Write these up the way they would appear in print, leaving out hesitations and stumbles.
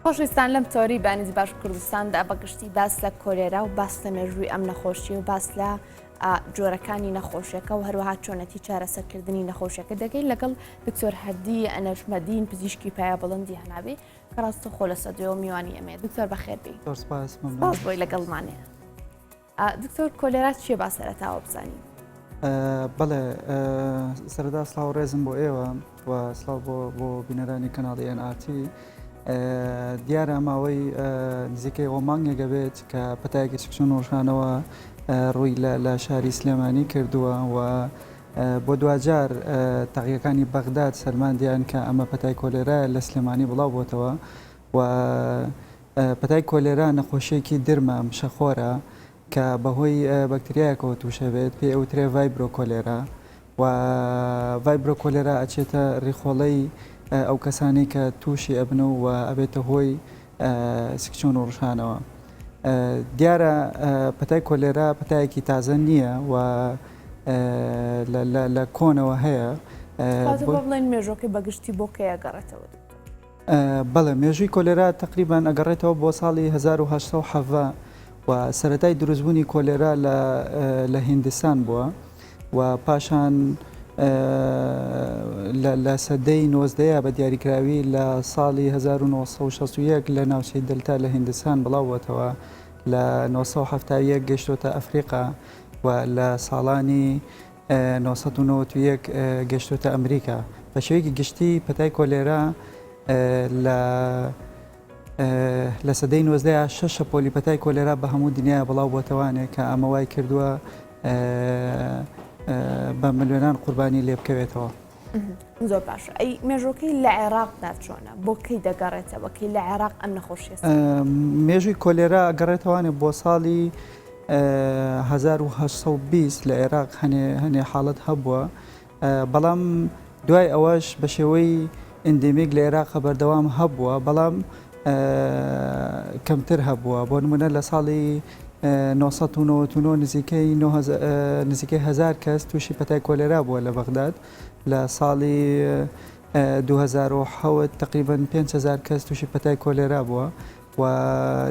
خۆشەویستان لەم تۆری بانیزی باش کوردستاندا بەگشتی باس لە کۆلێرا و باس لە مێژووی ئەم نەخۆشی و باس لە جۆرەکانی نەخۆشیەکە و هەروەها چۆنەتی چارەسەرکردنی نەخۆشیەکە دەگەین لەگەڵ دکتۆر هەردی ئەنەجمەدین پزیشکی پایە بڵندی هەناوی کە ڕاستەخۆ لە سەدوێەوە میوانی ئەمێ دکتۆر بەخێربێی سپاس بۆی لەگەڵمانێ دکتۆر کۆلێرا چییە با سەرەتاوە بزانین؟ بەڵێ سەرەتا سڵاو ڕێزم بۆ ئێوە و سڵاو بۆ بۆ بینەرانی کەناڵی NRT دیارە ماوەی نزیکەی ئەو مانگێکە بێت کە پەتایەکی سکچون ڕژانەوە ڕووی لە شاری سلێمانی کردووە و بۆ دواجار تاقیەکانی بەغداد سەلماندیان کە ئەمە پەتای کۆلێرایە لە سلێمانی بڵاو بۆتەوە و پەتای کۆلێرا نەخۆشییەکی درمە، مشەخۆرە، کە بەهۆی بەکتریایەکەوە تووشەبێت، پێی ئەوترێ Vibrio cholerae و Vibrio cholerae ئەچێتە ریخۆڵەی ئەو کەسانەی کە تووشی ئەبن و ئەبێتە هۆی سکچوون و ڕشانەوە. دیارە پەتای کۆلێرا پەتایەکی تازە نییە و لە کۆنەوە هەیە. بڵێن مێژۆکەی بەگشتی بۆ کەی ئەگەڕێتەوە؟ بەڵێ، مێژووی کۆلێرا تەقریبەن ئەگەڕێتەوە بۆ ساڵی 1817 و سەرەتای دروستبوونی کۆلێرا لە لە هیندستان بووە و پاشان لە سەدەی نۆزدەیە بە دیاریکراوی لە ساڵی 1961 لە ناوچەی دەلتا لە هیندستان بڵاوبووەتەوە لە 1971 گەشتۆتە ئەفریقا و لە ساڵانی 991 گەشتۆتە ئەمریکا. بە شێوەیەکی گشتی پەتای کۆلێرا لە لە سەدەی نۆزدەیا شەش شەپۆلی پەتای کۆلێرا بە هەموو دنیایا بڵاو بۆتەوانێ کە ئەمە وای کردووە بە ملیۆنان قوربانی لێ بکەوێتەوە. زۆر باشە ئەی مێژوەکەی لە عێراقدا چۆنە بۆ کەی دەگەڕێتەوە کەی لە عێراق ئەم نەخۆشیە مێژووی کۆلێرا گەڕێتەوانێ بۆ ساڵی 1820 لە عێراق هەنێ هەنێ حاڵەت هەبووە بەڵام دوای ئەوەش بە شێوەی endemic لە عێراق بەردەوام هەبووە بەڵام کەمتر هەبووە بۆ نمونە لە ساڵی 999 نزیکەی نزیکەی هزار کەس تووشی پەتای کۆلێرا بووە لە بەغداد لە ساڵی 2007 تقریبا 5000 کەس تووشی پەتای کۆلێرا بووە و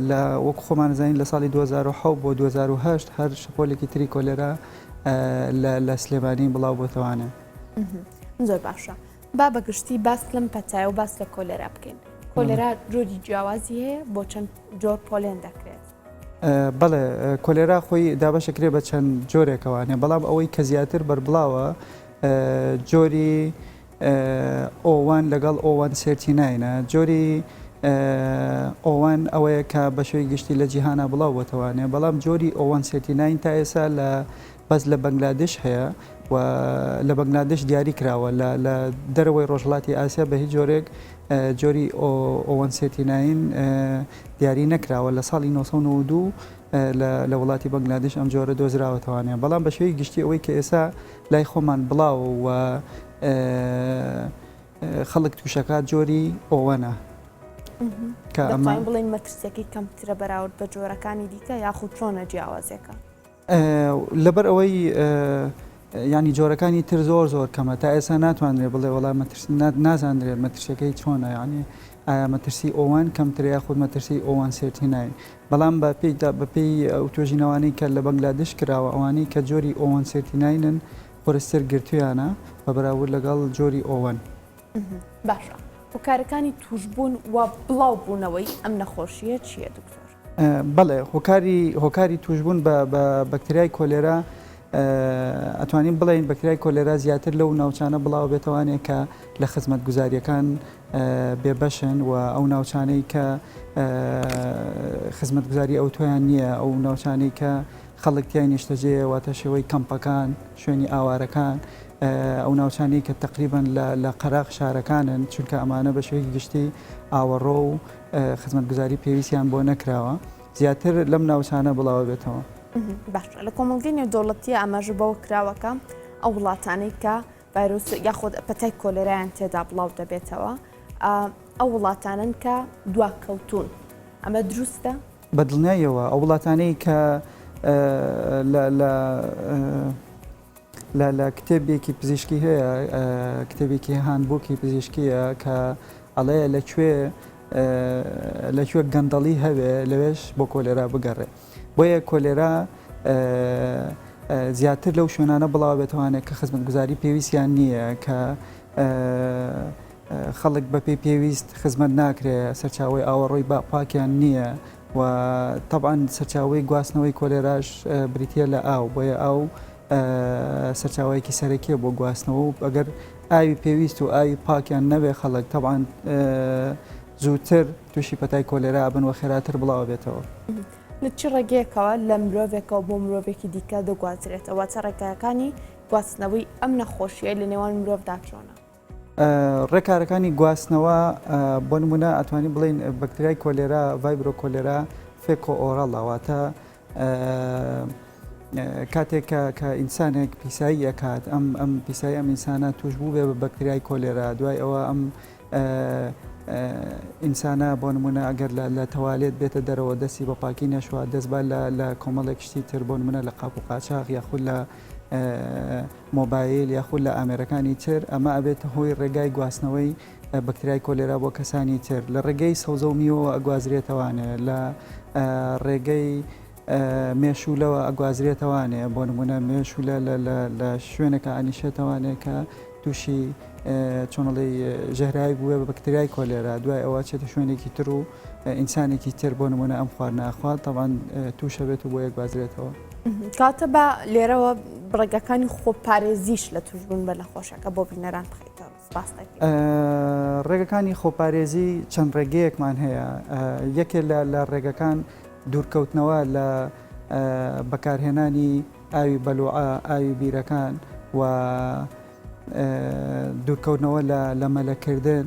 لە وەک خۆمان زانین لە ساڵی 2007 بۆ 2008 هەر شەپۆلێکی تری کۆلێرا لە سلێمانی بڵاو بۆتەوانێ. زۆر باشە با بەگشتی باس لەم پەتایە و باس لە کۆلێرا بکەین کۆلێرا جۆری جیاوازی هەیە بۆ چەند جۆر پۆلێن دەکرێت؟ بەڵێ کۆلێرا خۆی دابەشەکرێ بە چەند جۆرێکەوانێ بەڵام ئەوەی کە زیاتر بەربڵاوە جۆری O one لەگەڵ O one thirty nine ە. جۆری O one ئەوەیە کە بە شێوەی گشتی لە جیهانا بڵاو بۆتەوانێ بەڵام جۆری O one thirty nine تا ئێستا لە بەس لە بەنگلادش هەیە و لە بەنگلادش دیاری کراوە لە لە دەرەوەی ڕۆژهەڵاتی ئاسیا بە هیچ جۆرێک جۆری O one thirty nine دیاری نەکراوە لە ساڵی 1992 لە وڵاتی بەنگلادش ئەم جۆرە دۆزراوەتەوانێ بەڵام بە شێوەی گشتی ئەوەی کە ئێستا لای خۆمان بڵاوە و خەڵک تووشەکات جۆری O one ە کە ئەمە بڵێن مەترسیەکەی کەمترە بەراورد بە جۆرەکانی دیکە یاخود چۆنە جیاوازەکە لەبەر ئەوەی ینی جۆرەکانی تر زۆر زۆر کەمە تا ئێستا ناتوانرێ بڵێ وەڵام نازانرێت مەترسیەکەی چۆنە ینی ئایا مەترسی O one کەمترە یاخود مەترسی O one thirty nine بەڵام بە پێی بە پێی ئەو توێژینەوانەی کە لە بەنگلادش کراوە ئەوانەی کە جۆری O one thirty nine ن قورستر گرتویانە بە بەراورد لەگەڵ جۆری O one. باشە هۆکارەکانی توشبوون و بڵاو بوونەوەی ئەم نەخۆشییە چییە دکتۆر؟ بەڵێ هۆکاری هۆکاری توشبوون بە بە بەکتریای کۆلێرا ئەتوانین بڵێین بەکتریای کۆلێرا زیاتر لەو ناوچانە بڵاو بێتەوانێ کە لە خزمەتگوزارییەکان بێبەشن و ئەو ناوچانەی کە خزمەتگوزاری ئەوتۆیان نییە، ئەو ناوچانەی کە خەڵک تیای نیشتەجێیە واتە شێوەی کەمپەکان، شوێنی ئاوارەکان، ئەو ناوچانەی کە تەقریبەن لە قەراغ شارەکانن، چونکە ئەمانە بە شێوەیەکی گشتی ئاوەڕۆ و خزمەتگوزاری پێویستیان بۆ نەکراوە، زیاتر لەم ناوچانە بڵاوەبێتەوە. باشە لە کۆمەڵگەی نێودەوڵەتییە ئاماژە بەوە کراوە کە ئەو وڵاتانەی کە ڤایرۆس یاخود پەتای کۆلێرایان تێدا بڵاو دەبێتەوە ئەو وڵاتانەن کە دواکەوتوون ئەمە دروستە؟ بە دڵنیاییەوە ئەو وڵاتانەی کە لە لە کتێبێکی پزیشکی هەیە کتێبێکی handbook ی پزیشکیە کە ئەڵێ لە کوێ. لە کوێ گەندەڵی هەبێ لەوێش بۆ کۆلێرا بگەڕێ. بۆیە کۆلێرا زیاتر لەو شوێنانە بڵاوبێتەوانێت کە خزمەتگوزاری پێویستیان نییە کە خەڵک بەپێی پێویست خزمەت ناکرێ سەرچاوی ئاوەڕۆی با پاکیان نییە و تەبعەن سەرچاوەی گواستنەوەی کۆلێراش بریتە لە ئاو بۆیە ئاو سەرچاوەیەکی سەرەکیە بۆ گواستنەوە و ئەگەر ئاوی پێویست و ئاوی پاکیان نەبێ خەڵک تەبعەن زووتر تووشی پەتای کۆلێرا ئەبن و خێراتر بڵاو بێتەوە. لە چ ڕێگەیەکەوە لە مرۆڤێکەوە بۆ مرۆڤێکی دیکە دەگوازرێتەوە؟ واتە ڕێگاکانی گواستنەوەی ئەم نەخۆشییە لە نێوان مرۆڤدا چۆنە؟ ڕێکارەکانی گواستنەوە بۆ نمونە ئەتوانین بڵێین بەکتریای کۆلێرا Vibrio cholerae feco oral ە واتە کاتێک کە کە ئینسانێک پیسایی ئەکات ئەم ئەم پیسایی ئەم ئینسانە توش بوو بێ بە بەکتریای کۆلێرا دوای ئەوە ئەم ئینسانە بۆ نمونە ئەگەر لە تەوالێت بێتە دەرەوە دەستی بە پاکی نەشوە دەست بە لە کۆمەڵێک شتی تر بۆ نمونە لە قاپ و قاچاغ یاخود لە مۆبایل یاخود لە ئامێرەکانی تر ئەمە ئەبێتە هۆی ڕێگای گواستنەوەی بەکتریای کۆلێرا بۆ کەسانی تر لە ڕێگەی سەوزە و میوەوە ئەگوازرێتەوانێ لە ڕێگەی مێشولەوە ئەگوازرێتەوانێ بۆ نمونە مێشولە لە شوێنەکە ئەنیشێتەوانێ کە تووشی چۆنڵی ژەهراوی بووە بە بەکتریای کۆلێرا دوای ئەوە چێتە شوێنێکی تر و ئینسانێکی تر بۆ نمونە ئەم خواردنە ئەخوات تەبعەن تووشە بێت و بۆ یەک بازرێتەوە. کاتە با لێرەوە ڕێگەکانی خۆپارێزیش لە توشبوون بە نەخۆشەکە بۆ بینەران بخەیتە ڕوو سپاس دەکەین. ڕێگەکانی خۆپارێزی چەند ڕێگەیەکمان هەیە یەکێ لە لە ڕێگەکان دوورکەوتنەوە لە بەکارهێنانی ئاوی بەلوعە ئاوی بیرەکان و دوورکەوتنەوە لە لە مەلەکردن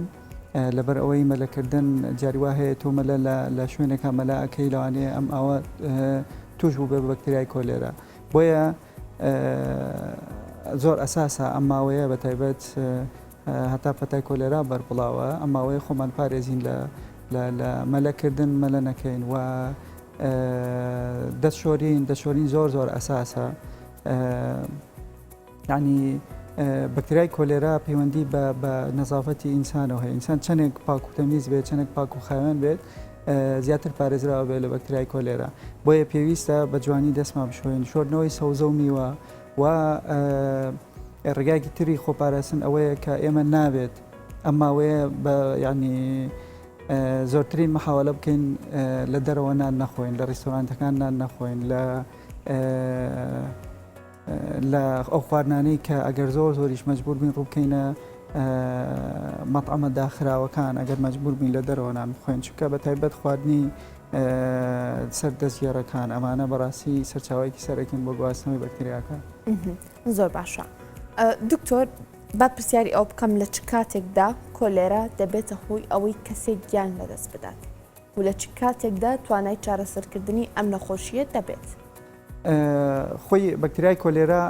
لەبەر ئەوەی مەلەکردن جاری وا هەیە تۆ مەلە لە شوێنێکا مەلا ئەکەی لەوانەیە ئەم ئاوە توش بوو بێ بە بەکتریای کۆلێرا بۆیە زۆر ئەساسە ئەم ماوەیە بە تایبەت هەتا پەتای کۆلێرا بەربڵاوە ئەم ماوەیە خۆمان پارێزین لە لە مەلەکردن مەلە نەکەین و دەست شۆرین دەست شۆرین زۆر زۆر ئەساسە یانی بەکتریای کۆلێرا پەیوەندی بە بە نەزافەتی ئینسانەوە هەیە ئینسان چەندێک پاک و تەمیز بێت چەندێک پاک و خاوێن بێت زیاتر پارێزراوە بێت لە بەکتریای کۆلێرا بۆیە پێویستە بە جوانی دەستمان بشۆین شۆردنەوەی سەوزە و میوە و ڕێگایەکی تری خۆپاراستن ئەوەیە کە ئێمە نابێت ئەم ماوەیە بە یعنی زۆرترین محاولە بکەین لە دەرەوە نان نەخۆین لە ڕیستۆرانتەکان نان نەخۆین لە لە ئەو خواردنانەی کە ئەگەر زۆر زۆریش مەجبور بین ڕووبکەینە مەتعەمە داخراوەکان ئەگەر مەجبور بین لە دەرەوە نان بخۆین چونکە بە تایبەت خواردنی سەر دەستگێڕەکان ئەمانە بەڕاستی سەرچاوەیەکی سەرەکین بۆ گواستنەوەی بەکتریاکە. زۆر باشە دکتۆر با پرسیاری ئەو بکەم لە چ کاتێکدا کۆلێرا دەبێتە هۆی ئەوەی کەسێک گیان لەدەست بدات و لە چ کاتێکدا توانای چارەسەرکردنی ئەم نەخۆشیە دەبێت؟ خۆی بەکتریای کۆلێرا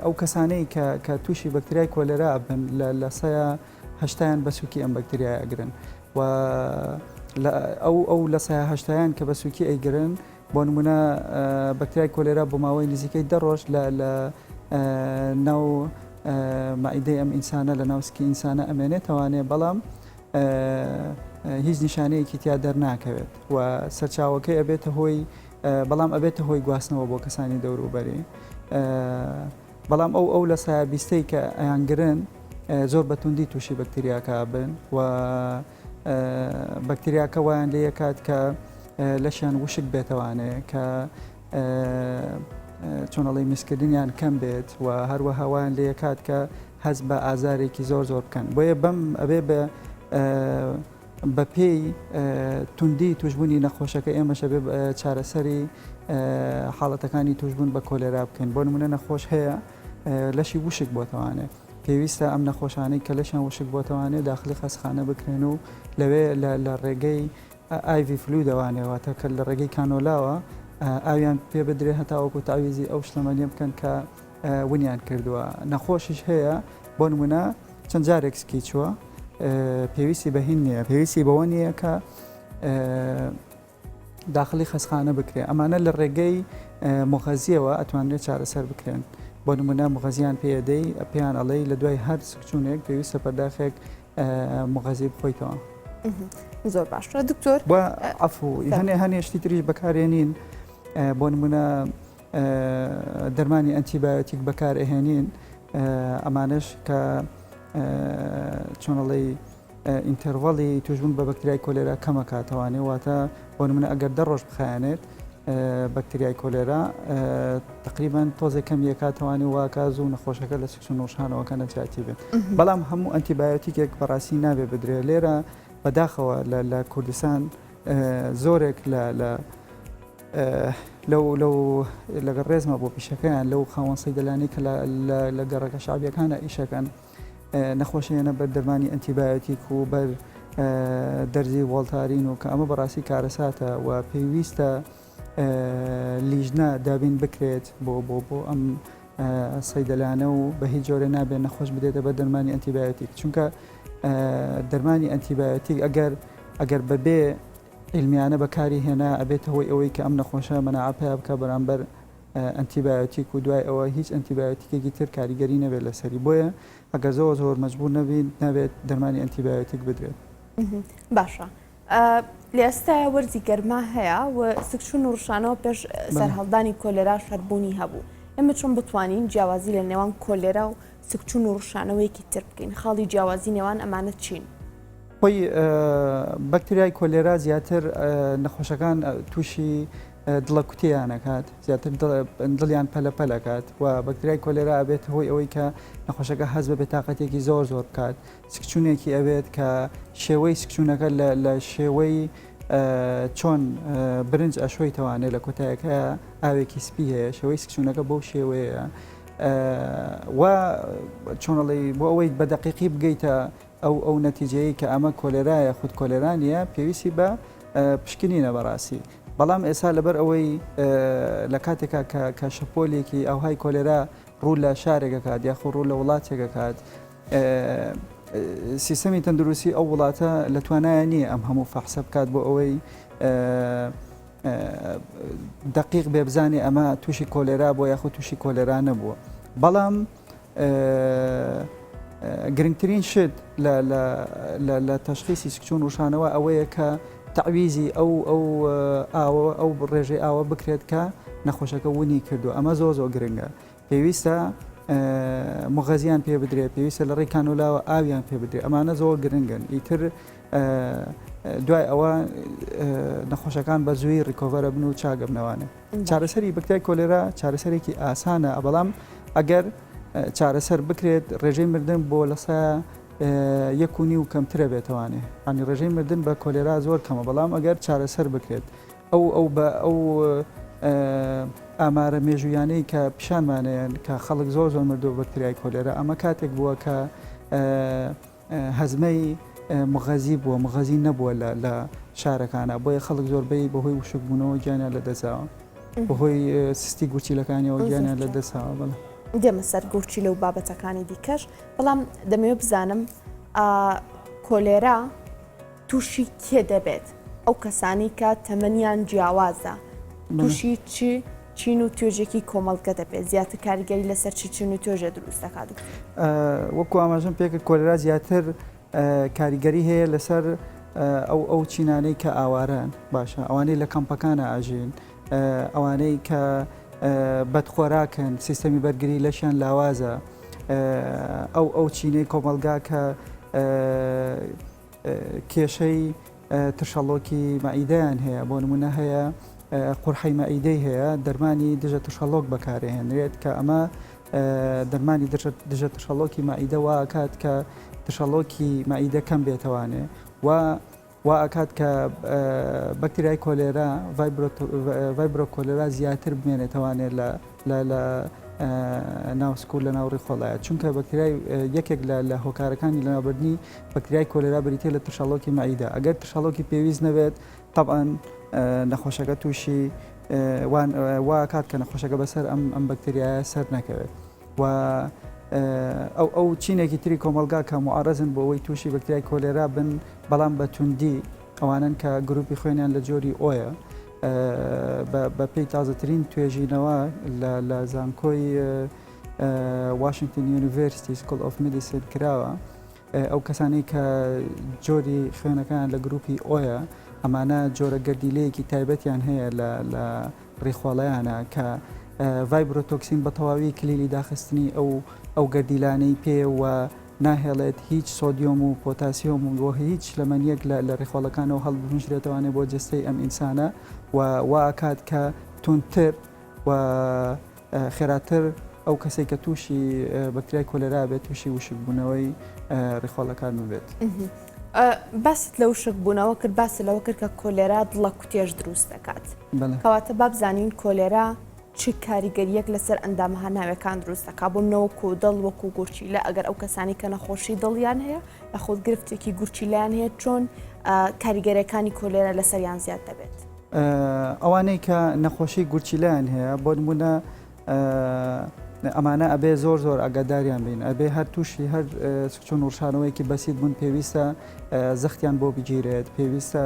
ئەو کەسانەی کە کە تووشی بەکتریای کۆلێرا ئەبن لە لە سەیا هەشتایان بە سووکی ئەم بەکتریای ئەگرن و ئەو ئەو لە سەیا هەشتایان کە بە سووکی ئەیگرن بۆ نمونە بەکتریای کۆلێرا بۆ ماوەی نزیکەی دە ڕۆژ لە لە ناو مەعیدەی ئەم ئینسانە لە ناو سکی ئینسانە ئەمێنێتەوانێ بەڵام هیچ نیشانەیەکی تیا دەرناکەوێت و سەرچاوەکەی ئەبێتە هۆی بەڵام ئەبێتە هۆی گواستنەوە بۆ کەسانی دەوروبەری بەڵام ئەو ئەو لە سایە بیستەی کە ئەیانگرن زۆر بە توندی تووشی بەکتریاکە بن و بەکتریاکە وایان لێ یەکات کە لەشیان وشک بێتەوانێ کە چۆنەڵی میزکردنیان کەم بێت و هەروەها وایان لێ یەکات کە هەست بە ئازارێکی زۆر زۆر بکەن بۆیە بەم ئەبێ بە بەپێی توندی توشبوونی نەخۆشەکە ئێمەش ئەبێ چارەسەری حاڵەتەکانی توشبوون بە کۆلێرا بکەین بۆ نمونە نەخۆش هەیە لەشی وشک بۆتەوانێ پێویستە ئەم نەخۆشانەی کە لەشیان وشک بۆتەوانێ داخلی خەستخانە بکرێن و لەوێ لە ڕێگەی IV fluid ەوانێ واتە کە لە ڕێگەی کانۆلاوە ئاویان پێ بدرێ هەتاوەکو تەعویزی ئەو شلەمەنیە بکەن کە ونیان کردووە نەخۆشیش هەیە بۆ نمونە چەند جارێک سکی چووە پێویستی بە هین نییە پێویستی بەوە نییە کە داخلی خەسخانە بکرێ ئەمانە لە ڕێگەی مغەزیەوە ئەتوانرێت چارەسەر بکرێن بۆ نمونە مغەزیان پێدەی پێیان ئەڵێ لە دوای هەر سکچوونێک پێویستە پەرداخێک مغەزی بخۆیتەوە. زۆر باشە دکتۆر عفو هەنێ هەنێ شتی تریش بەکارێنین بۆ نمونە دەرمانی ئەنتیبایۆتیک بەکارئەهێنین ئەمانەش کە چۆنەڵی interval ی توشبوون بە بەکتریای کۆلێرا کەمەکاتەوانێ واتە بۆ نمونە ئەگەر دە ڕۆژ بخایەنێت بەکتریای کۆلێرا تقریبان تۆزێک کەم یەکاتەوانی واکە زوو نەخۆشەکە لە سکچوون ڕشانەوەکە نەجاتی بێت بەڵام هەموو ئەنتیبایۆتیکێک بەڕاستی نابێ بدرێت لێرە بەداخەوە لە کوردستان زۆرێک لە لە لەو لەو لەگەڵ ڕێزمە بۆ پیشەکەیان لەو خاوەن سەیدەلانی کە لە گەڕەکە شعبیەکانە ئیشەکەن نەخۆشیێنە بەر دەرمانی ئەنتیبایۆتیک و بەر دەرزی وۆڵتارین و کە ئەمە بەڕاستی کارەساتە و پێویستە لیژنە دابین بکرێت بۆ بۆ بۆ ئەم سەیدەلانە و بە هیچ جۆرە نابێت نەخۆش بدێتە بە دەرمانی ئەنتیبایۆتیک چونکە دەرمانی ئەنتیبایۆتیک ئەگەر ئەگەر بەبێ عیلمیانە بەکاری هێنا ئەبێتە هۆی ئەوەی کە ئەم نەخۆشە مەناعە پەیا بکا بەرامبەر ئەنتیبایۆتیک و دوای ئەوە هیچ ئەنتیبایۆتیکێکی تر کاریگەری نەبێت لەسەری بۆیە ئەگەر زۆر زۆر مەجبور نەبین نابێت دەرمانی ئەنتیبایۆتیک بدرێت. باشە لە ئێستایا وەرزی گەرما هەیە و سکچون و ڕشانەوە پێش سەرهەڵدانی کۆلێراش هەر بوونی هەبوو ئێمە چۆن بتوانین جیاوازی لە نێوان کۆلێرا و سکچون و ڕشانەوەیەکی تر بکەین خاڵی جیاوازی نێوان ئەمانە چین؟ خۆی بەکتریای کۆلێرا زیاتر نەخۆشەکان تووشی دڵە کوتێیان ئەکات زیاتر دڵیان پەلە پەل ئەکات و بەکتریای کۆلێرا ئەبێت هۆی ئەوەی کە نەخۆشەکە هەست بە بێتاقەتێکی زۆر زۆر بکات سکچونێکی ئەبێت کە شێوەی سکچونەکە لە شێوەی چۆن برنج ئەشۆی تەوانێت لە کۆتایەکە ئاوێکی سپی هەیە شێوەی سکچونەکە بەو شێوەیە و چۆنەڵی بۆ ئەوەی بە دەقیقی بگەیتە ئەو ئەو نەتیجەیەی کە ئەمە کۆلێرایە خود کۆلێرا نییە پێویستی بە پشکنینە بەڕاستی بەڵام ئێستا لەبەر ئەوەی لە کاتێکا کە کە شەپۆلێکی ئەوهای کۆلێرا ڕوو لە شارێکەکات یاخۆ ڕوو لە وڵاتێکەکات سیستەمی تەندروستی ئەو وڵاتە لە توانایە نییە ئەم هەموو فەحسە بکات بۆ ئەوەی دقیق بێ بزانێ ئەمە تووشی کۆلێرا بۆ یاخود تووشی کۆلێرا نەبووە بەڵام گرنگترین شت لە تەشخیسی سکچوون ڕوشانەوە ئەوەیە کە تەعویزی ئەو ئەو ئاوە ئەو ڕێژەی ئاوە بکرێت کە نەخۆشەکە ونی کردو ئەمە زۆر زۆر گرنگە پێویستە مغەزیان پێ بدرێت پێویستە لە ڕێی کانۆلاوە ئاویان پێ بدرێت ئەمانە زۆر گرنگن ئیتر دوای ئەوە نەخۆشەکان بە زووی recover ە بن و چاگەبنەوانێ. چارەسەری بەکتریای کۆلێرا چارەسەرێکی ئاسانە بەڵام ئەگەر چارەسەر بکرێت ڕێژەی مردن بۆ لەسە یەک و نیو کەمترە بێتوانێ ینی ڕێژەی مردن بە کۆلێرا زۆر کەمە بەڵام ئەگەر چارەسەر بکرێت ئەو ئەو بە ئەو ئامارە مێژوویانەی کە پیشانمانەیەن کە خەڵک زۆر زۆر مردووە بەکتریای کۆلێرا ئەمە کاتێک بووە کە هەزمەی مغەزی بووە، مغەزی نەبووە لە لە شارەکانا، بۆیە خەڵک زۆربەی بەهۆی وشکبوونەوە گیانیان لەدەستداوە، بەهۆی سستی گورچیلەکانیەوە گیانیان لەدەستداوە. بەڵێ. دێمە سەر گورچیلە و بابەتەکانی دیکەش، بەڵام دەمەوێت بزانم کۆلێرا تووشی کێ دەبێت؟ ئەو کەسانەی کە تەمەنیان جیاوازە تووشی چی چین و توێژێکی کۆمەڵگە دەبێت زیاتر کاریگەری لەسەر چ چین و توێژێ دروست دەکات؟ وەکو ئاماژەم پێکرد کۆلێرا زیاتر کاریگەری هەیە لەسەر ئەو ئەو چینانەی کە ئاوارەن باشە ئەوانەی لە کەمپەکانە ئاژین ئەوانەی کە بەدخۆراکن سیستەمی بەرگری لەشیان لاوازە ئەو ئەو چینەی کۆمەلگا کە کێشەی ترشەڵۆکی مەعیدەیان هەیە، بۆ نموونە هەیە قورحەی مەعیدەی هەیە دەرمانی دژە ترشەڵۆک بەکارئەهێنرێت کە ئەمە دەرمانی دژە ترشەڵۆکی مەعیدە وا ئەکات کە ترشەڵۆکی مەعیدە کەم بێتەوانێ و وا ئەکات کە بەکتریای کۆلێرا Vibrio cholerae زیاتر بمێنێتەوانێ لە لە لە ناو سک و لە ناو ڕیخۆڵایە چونکە بەکتریای یەکێک لە لە هۆکارەکانی لەناوبردنی بەکتریای کۆلێرا بریتیە لە ترشەڵۆکی مەعیدە ئەگەر ترشەڵۆکی پێویست نەبێت تەبعەن نەخۆشەکە تووشی وا کات کە نەخۆشەکە بەسەر ئەم ئەم بەکتریایە سەر نەکەوێت و ئەو ئەو چینێکی تری کۆمەلگا کە معرەزن بۆ ئەوەی تووشی بەکتریای کۆلێرا بن بەڵام بە توندی ئەوانن کە گروپی خوێنیان لە جۆری O یە بە پێی تازەترین توێژینەوە لە زانکۆی Washington University School of Medicine کراوە. ئەو کەسانەی کە جۆری خوێنەکان لە گروپی O یە ئەمانە جۆرە گەردیلەیەکی تایبەتیان هەیە لە لە ڕیخۆڵەیانە کە vibrotoxin بە تەواوی کلیلی داخستنی ئەو ئەو گەردیلانەی پێ و ناهێڵێت هیچ سۆدیۆم و پۆتاسیۆم و هیچ شلەمەنیەک لە لە ڕیخۆڵەکانەوە هەڵبمژرێتەوانێ بۆ جەستەی ئەم ئینسانە و وا ئەکات کە توندتر و خێراتر ئەو کەسەی کە تووشی بەکتریای کۆلێرا بێت تووشی وشکبوونەوەی ڕیخۆڵەکان ببێت. باست لە وشکبوونەوە کرد باست لەوە کرد کە کۆلێرا دڵە کوتێش دروست دەکات کەواتە با بزانین کۆلێرا چ کاریگەریەک لەسەر ئەندامە هەناوەکان دروست دەکات بۆ منەوە وەکو دڵ وەکو گورچیلە ئەگەر ئەو کەسانی کە نەخۆشی دڵیان هەیە یاخود گرفتێکی گورچیلیان هەیە چۆن کاریگەرەکانی کۆلێرا لەسەریان زیاد دەبێت؟ ئەوانەی کە نەخۆشی گورچیلەیان هەیە بۆ نمونە ئەمانە ئەبێ زۆر زۆر ئاگاداریان بین ئەبێ هەر تووشی هەر چۆن وڕشانەوەیەکی بەسیت بوون پێویستە زەختیان بۆ بگیرێت پێویستە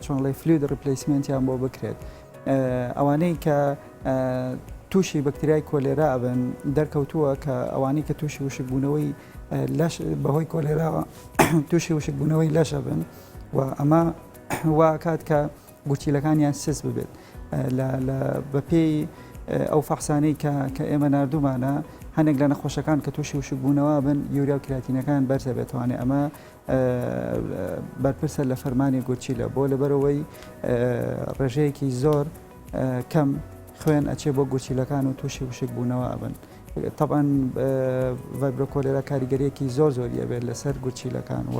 چۆنڵی fluid replacement یان بۆ بکرێت ئەوانەی کە تووشی بەکتریای کۆلێرا ئەبن دەرکەوتووە کە ئەوانەی کە تووشی وشکبوونەوەی لەش بەهۆی کۆلێراوە تووشی وشکبوونەوەی لەشە بن و ئەمە وا ئەکات کە گورچیلەکانیان سست ببێت بەپێی ئەو فەحسانەی کە کە ئێمە نردومانە هەنێک لە نەخۆشەکان کە تووشی وشکبوونەوە بن یوریا و کراتینەکان بەرزە بێتوانێت ئەمە بەرپرسە لە فەرمانی گورچیلە بۆ لەبەرەوەی ڕێژەیەکی زۆر کەم خوێن ئەچێ بۆ گورچیلەکان و تووشی وشکبوونەوە ئەبن طبعا Vibrio cholerae کاریگەریەکی زۆر زۆری ئەبێت لەسەر گورچیلەکان و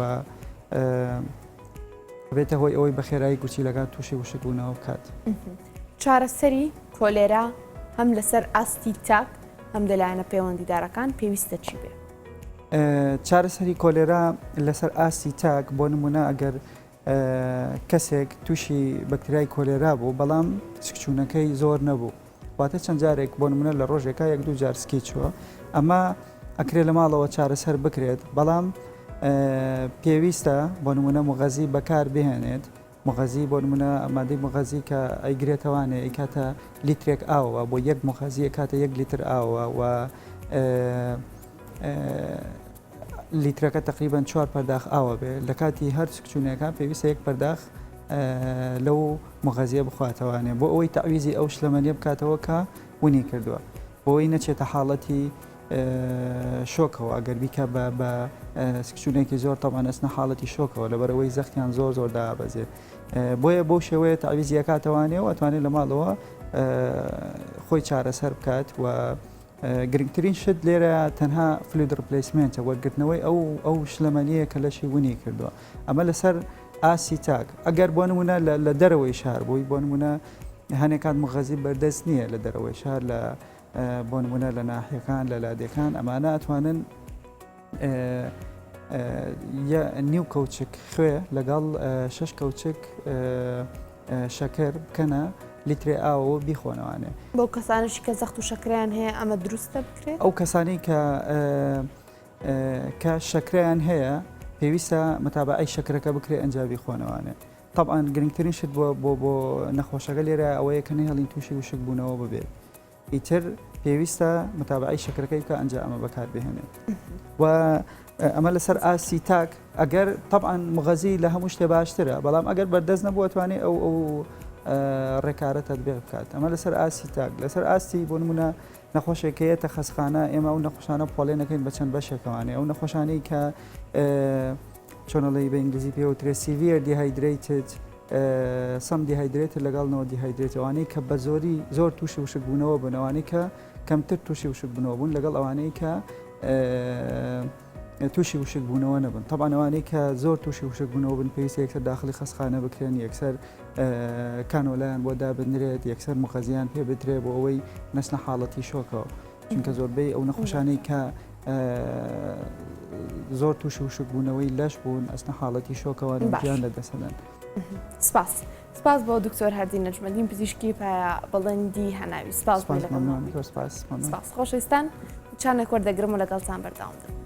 بێتە هۆی ئەوەی بە خێرایی گورچیلەکان تووشی وشکبوونەوە بکات. چارەسەری کۆلێرا هەم لەسەر ئاستی تاک هەم لەلایەنە پەیوەندیدارەکان پێویستە چی بێ؟ چارەسەری کۆلێرا لەسەر ئاستی تاک بۆ نمونە ئەگەر کەسێک تووشی بەکتریای کۆلێرا بوو بەڵام سکچوونەکەی زۆر نەبوو واتە چەند جارێک بۆ نمونە لە ڕۆژێکا یەک دوو جار سکی چووە ئەمە ئەکرێ لە ماڵەوە چارەسەر بکرێت بەڵام پێویستە بۆ نمونە مغەزی بەکار بهێنێت مغەزی بۆ نمونە مادەی مغەزی کە ئەیگرێتەوانێ ئەیکاتە لیترێک ئاوە بۆ یەک مغەزی ئەکاتە یەک لیتر ئاوە و لیترەکە تقریبان چوار پەرداخ ئاوە بێ لە کاتی هەر سکچونێکە پێویستە یەک پەرداخ لەو مغەزیە بخواتەوانێ بۆ ئەوەی تەعویزی ئەو شلەمەنیە بکاتەوە کە ونی کردووە بۆی نەچێتە حاڵەتی شۆکەوە ئەگەر بیکە بە بە سکچونێکی زۆر تەبعەن ئەچنە حاڵەتی شۆکەوە لەبەرئەوەی زەختیان زۆر زۆر دابەزێ بۆیە بەو شێوەیە تەعویزی ئەکاتەوانێ و ئەتوانێت لە ماڵەوە خۆی چارەسەر بکات و گرنگترین شت لێرە تەنها fluid replacement ە وەرگرتنەوەی ئەو ئەو شلەمەنیە کە لەشی ونی کردووە ئەمە لەسەر ئاستی تاک ئەگەر بۆ نمونە لە دەرەوەی شار بووی بۆ نمونە هەنێک کات مغەزی بەردەست نییە لە دەرەوەی شار لە بۆ نمونە لە ناحیەکان لە لادێکان ئەمانە ئەتوانن نیو کەوچک خوێ لەگەڵ شش کەوچک شەکر بکەنە لیترێ ئاوەوە بیخۆنەوانێ. بەو کەسانەشی کە زەخت و شەکرەیان هەیە ئەمە دروستە بکرێت؟ ئەو کەسانەی کە کە شەکرەیان هەیە پێویستە متابعەی شەکرەکە بکرێت ئەنجا بیخۆنەوانێ. تەبعەن گرنگترین شت بۆ بۆ بۆ نەخۆشەکە لێرە ئەوەیە کە نەهێڵین تووشی وشک بوونەوە ببێت. ئیتر پێویستە متابعەی شەکرەکەی بکە ئەنجا ئەمە بەکار بهێنێت و ئەمە لەسەر ئاستی تاک ئەگەر طبعا مغەزی لە هەموو شتێ باشترە بەڵام ئەگەر بەردەست نەبووە توانێت ئەو ئەو ڕێکارە تەتبیق بکات ئەمە لەسەر ئاستی تاک لەسەر ئاستی بۆ نمونە نەخۆشێکەیەتە خەسخانە ئێمە ئەو نەخۆشانە پۆلێنەکەین بە چەند بەشێکەوانێ ئەو نەخۆشانەی کە چۆنەڵی بە ئینگلیزی پێوترێ severe dehydrated some dehydrated لەگەڵ no dehydrated ئەوانەی کە بە زۆری زۆر تووشی وشکبوونەوە بوون ئەوانەی کە کەمتر تووشی وشکبوونەوە بوون لەگەڵ ئەوانەی کە تووشی وشکبوونەوە نەبن تەبعەن ئەوانەی کە زۆر تووشی وشکبوونەوە بن پێویستە یەکسەر داخلی خەستخانە بکرێن یەکسەر کانۆلایان بۆ دابنرێت یەکسەر مغەزیان پێ بدرێ بۆ ئەوەی نەچنە حاڵەتی شۆکەوە چونکە زۆربەی ئەو نەخۆشانەی کە زۆر تووشی وشکبوونەوەی لەش بوون ئەچنە حاڵەتی شۆکەوە گیان لە دەسەدەن. سپاس سپاس بۆ دکتۆر هەردی نەجمەدین پزیشکی پایە بڵندی هەناوی سپاس سپاس خۆشەویستان چانێک وەردەگرم و لەگەڵتان بەردەوام دەبم.